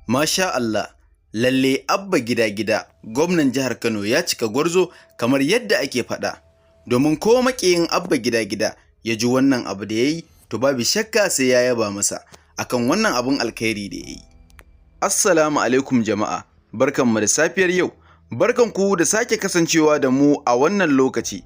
Masha Allah, lalle Abba Gida Gida, gwamnan jihar Kano, ya cika gwarzo kamar yadda ake faɗa. Domin ko maƙiyin Abba Gida Gida ya ji wannan abu da ya yi, to babu shakka sai ya yaba masa akan wannan abun alkhairi da ya yi. Assalamu alaikum jama'a, barkanmu da safiyar yau, barkanku da sake kasancewa da mu a wannan lokaci.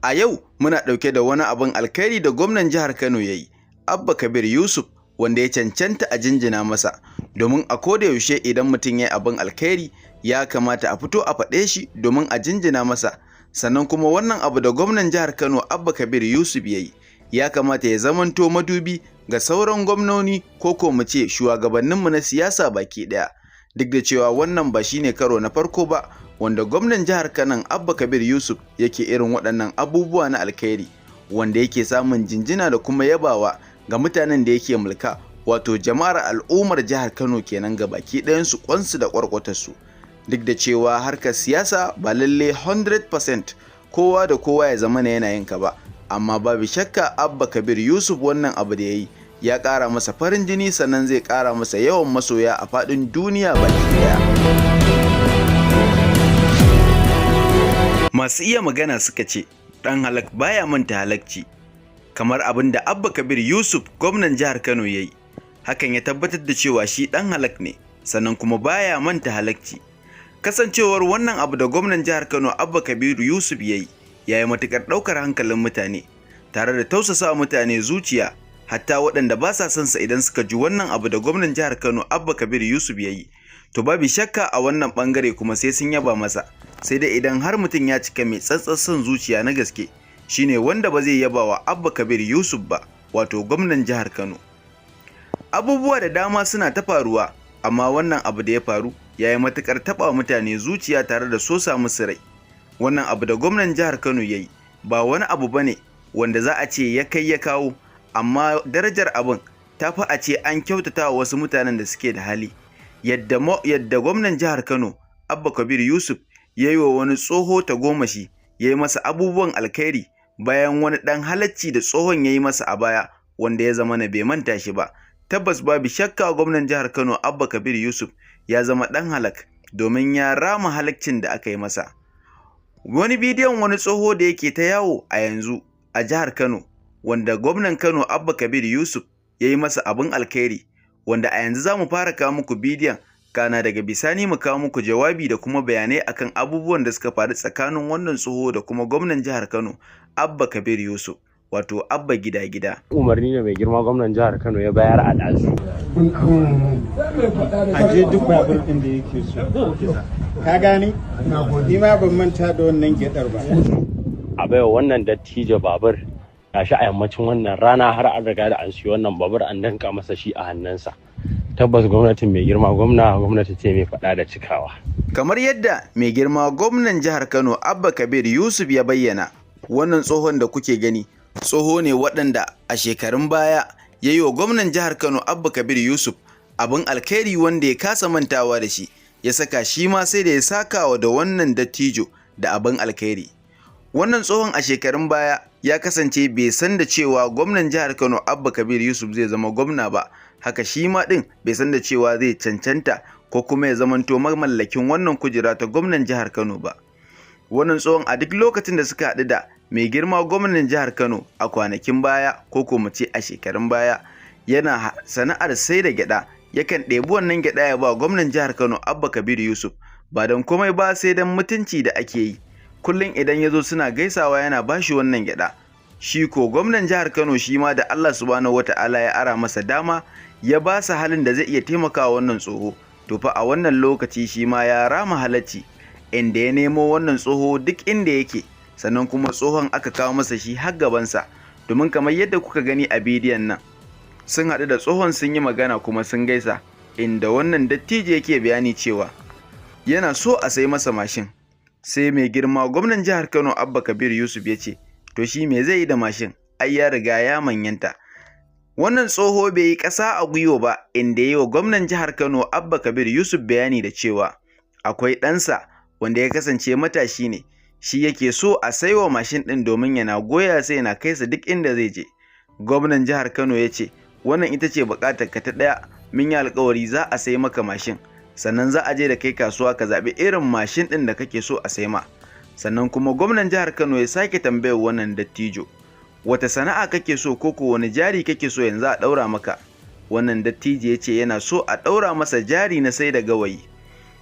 A yau muna ɗauke da wani abun alkhairi da gwamnan jihar Kano ya yi, Abba Kabir Yusuf, wanda ya cancanta a jinjina masa, domin a koda yaushe idan mutum ya yi abin alkhairi, ya kamata a fito a faɗe shi domin a jinjina masa. Sannan kuma wannan abu da gwamnan jihar Kano Abba Kabir Yusuf ya yi, ya kamata ya zamanto madubi ga sauran gwamnoni, ko ko mu ce shugabanninmu na siyasa baki ɗaya. Duk da cewa wannan ba shine karo na farko ba wanda gwamnan jihar Kano Abba Kabir Yusuf yake irin waɗannan abubuwa na alkhairi, wanda yake samun jinjina da kuma yabawa ga mutanen da yake mulka, wato jama'ar al'ummar jihar Kano kenan ga baki ɗayansu, kwansu da kwarkwatarsu. Duk da cewa harkar siyasa ba lalle 100% kowa da kowa ya zama yana yin ka ba, amma babu shakka Abba Kabir Yusuf, wannan abu da ya yi ya ƙara masa farin jini, sannan zai ƙara masa yawan masoya a faɗin duniya baki ɗaya. Masu iya magana suka ce ɗan halak baya manta halakci. Kamar abin da Abba Kabir Yusuf, gwamnan jihar Kano, ya yi, hakan ya tabbatar da cewa shi ɗan halak ne, sannan kuma baya manta halakci. Kasancewar wannan abu da gwamnan jihar Kano Abba Kabiru Yusuf ya yi, ya yi matuƙar ɗaukar hankalin mutane tare da tausasa mutane zuciya, hatta waɗanda ba sa son sa, idan suka ji wannan abu da gwamnan jihar Kano Abba Kabir Yusuf ya yi, to babu shakka a wannan ɓangare kuma sai sun yaba masa. Sai dai idan har mutum ya cika mai tsantsar son zuciya na gaske, shine wanda ba zai yaba wa Abba Kabir Yusuf ba, wato gwamnan jihar Kano. Abubuwa da dama suna ta faruwa, amma wannan abu da ya faru ya yi matuƙar taɓa mutane zuciya tare da sosa musu rai. Wannan abu da gwamnan jihar Kano ya yi ba wani abu ba ne wanda za a ce ya kai ya kawo, amma darajar abin ta fi a ce an kyautata wa wasu mutanen da suke da hali. Yadda gwamnan jihar Kano Abba Kabir Yusuf ya yi wa wani tsoho tagomashi, ya yi masa abubuwan alkhairi bayan wani ɗan halacci da tsohon ya yi masa a baya, wanda ya zama na bai manta shi ba. Tabbas babu shakka gwamnan jihar Kano Abba Kabir Yusuf ya zama ɗan halak, domin ya rama halaccin da aka yi masa. Wani bidiyon wani tsoho da yake ta yawo a yanzu a jihar Kano, wanda gwamnan Kano Abba Kabir Yusuf ya yi masa abin alkhairi, wanda a yanzu za mu fara kawo muku bidiyon, kana daga bisani mu kawo muku jawabi da kuma bayanai akan abubuwan da suka faru tsakanin wannan tsoho da kuma gwamnan jihar Kano Abba Kabir Yusuf, wato Abba Gida Gida. Umarni ne mai girma gwamnan jihar Kano ya bayar a ɗazu. A je duk babur ɗin da yake so. Ka gane? Ni ma ban manta da wannan gyaɗar ba. A baiwa wannan dattijo babur, gashi a yammacin wannan rana har an riga da an siyo wannan babur, an danka masa shi a hannunsa. Tabbas gwamnatin mai girma gwamna gwamnati ce mai faɗa da cikawa. Kamar yadda mai girma gwamnan jihar Kano Abba Kabir Yusuf ya bayyana, wannan tsohon da kuke gani tsoho ne waɗanda a shekarun baya ya yi wa gwamnan jihar Kano Abba Kabir Yusuf abin alkhairi wanda ya kasa mantawa da shi, ya saka shi ma sai da ya saka wa da wannan dattijo da abin alkhairi. Wannan tsohon a shekarun baya ya kasance bai san da cewa gwamnan jihar Kano Abba Kabir Yusuf zai zama gwamna ba, haka shi ma ɗin bai san da cewa zai cancanta ko kuma ya zamanto mamallakin wannan kujera ta gwamnan jihar Kano ba. Wannan tsohon, a duk lokacin da suka haɗu da mai girma gwamnan jihar Kano a kwanakin baya, ko ko mu ce a shekarun baya, yana sana'ar sai da gyaɗa, yakan ɗebi wannan gyaɗa ya ba gwamnan jihar Kano Abba Kabir Yusuf, ba don komai ba sai don mutunci da ake yi. Kullum idan ya zo suna gaisawa, yana ba shi wannan gyaɗa. Shi ko gwamnan jihar Kano, shi ma da Allah Subhanahu Wata'ala ya ara masa dama, ya ba sa halin da zai iya taimakawa wannan tsoho, to fa a wannan lokaci shi ma ya rama halacci, inda ya nemo wannan tsoho duk inda yake, sannan kuma tsohon aka kawo masa shi har gabansa. Domin kamar yadda kuka gani a bidiyon nan, sun haɗu da tsohon, sun yi magana kuma sun gaisa, inda wannan dattijo yake bayani cewa yana so a sai masa mashin. Sai mai girma gwamnan jihar Kano Abba Kabir Yusuf ya ce to shi me zai yi da mashin, ai ya riga ya manyanta. Wannan tsoho bai yi ƙasa a gwiwa ba, inda ya yi wa gwamnan jihar Kano Abba Kabir Yusuf bayani da cewa akwai ɗansa wanda ya kasance matashi ne, shi yake so a saiwa mashin ɗin domin yana goya sai yana kai sa duk inda zai je. Gwamnan jihar Kano ya ce wannan ita ce buƙatar ka ta ɗaya. Mun yi alkawari za a sai maka mashin, sannan za a je da kai kasuwa ka zaɓi irin mashin ɗin da kake so a sai ma. Sannan kuma gwamnan jihar Kano ya sake tambayar wannan dattijo, wata sana'a kake so ko ko wani jari kake so yanzu a ɗaura maka? Wannan dattijo ya ce yana so a ɗaura masa jari na sai da gawayi.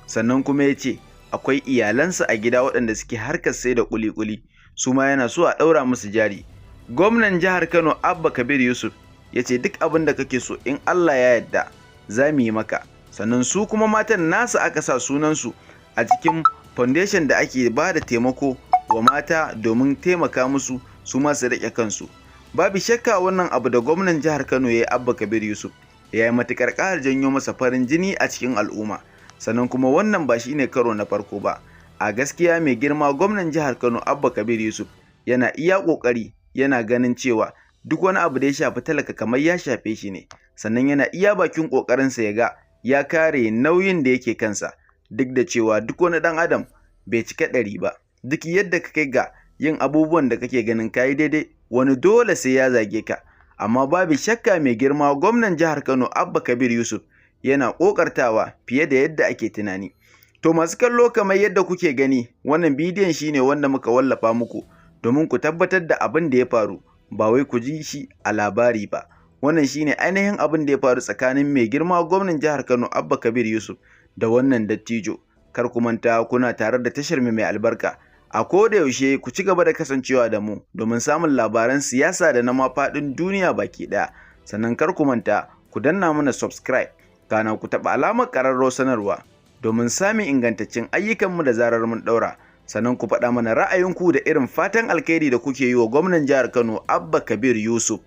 Sannan kuma ya ce akwai iyalansa a gida waɗanda suke harkar sai da ƙuli-ƙuli, su ma yana so a ɗaura musu jari. Gwamnan jihar Kano Abba Kabir Yusuf ya ce duk abin da kake so, in Allah ya yarda za mu yi maka. Sannan su kuma matan nasa aka sa sunansu a cikin foundation da ake ba da taimako wa mata domin taimaka musu su ma su riƙe kansu. Babu shakka wannan abu da gwamnan jihar Kano ya yi, Abba Kabir Yusuf, ya yi matuƙar ƙara janyo masa farin jini a cikin al'umma. Sannan kuma wannan ba shine karo na farko ba. A gaskiya mai girma gwamnan jihar Kano Abba Kabir Yusuf yana iya ƙoƙari, yana ganin cewa duk wani abu da ya shafi talaka kamar ya shafe shi ne. Sannan yana iya bakin ƙoƙarinsa ya ga ya kare nauyin da yake kansa, duk da cewa duk wani ɗan adam bai cika 100 ba. Duk yadda ka kai ga yin abubuwan da kake ganin kayi daidai, wani dole sai ya zage ka. Amma babu shakka mai girma gwamnan jihar Kano Abba Kabir Yusuf yana ƙoƙartawa fiye da yadda ake tunani. To masu kallo, kamar yadda kuke gani, wannan bidiyon shine wanda muka wallafa muku domin ku tabbatar da abin da ya faru, ba wai ku ji shi a labari ba. Wannan shine ainihin abin da ya faru tsakanin mai girma gwamnan jihar Kano Abba Kabir Yusuf da wannan dattijo. Kar ku manta, kuna tare da tashar mu mai albarka. A koda yaushe ku ci gaba da kasancewa da mu domin samun labaran siyasa da na ma faɗin duniya baki ɗaya. Sannan kar ku manta ku danna mana subscribe, kana ku taɓa alamar ƙararrawar sanarwa domin samun ingantaccen ayyukanmu da zarar mun ɗaura. Sannan ku faɗa mana ra'ayinku da irin fatan alkhairi da kuke yi wa gwamnan jihar Kano Abba Kabir Yusuf.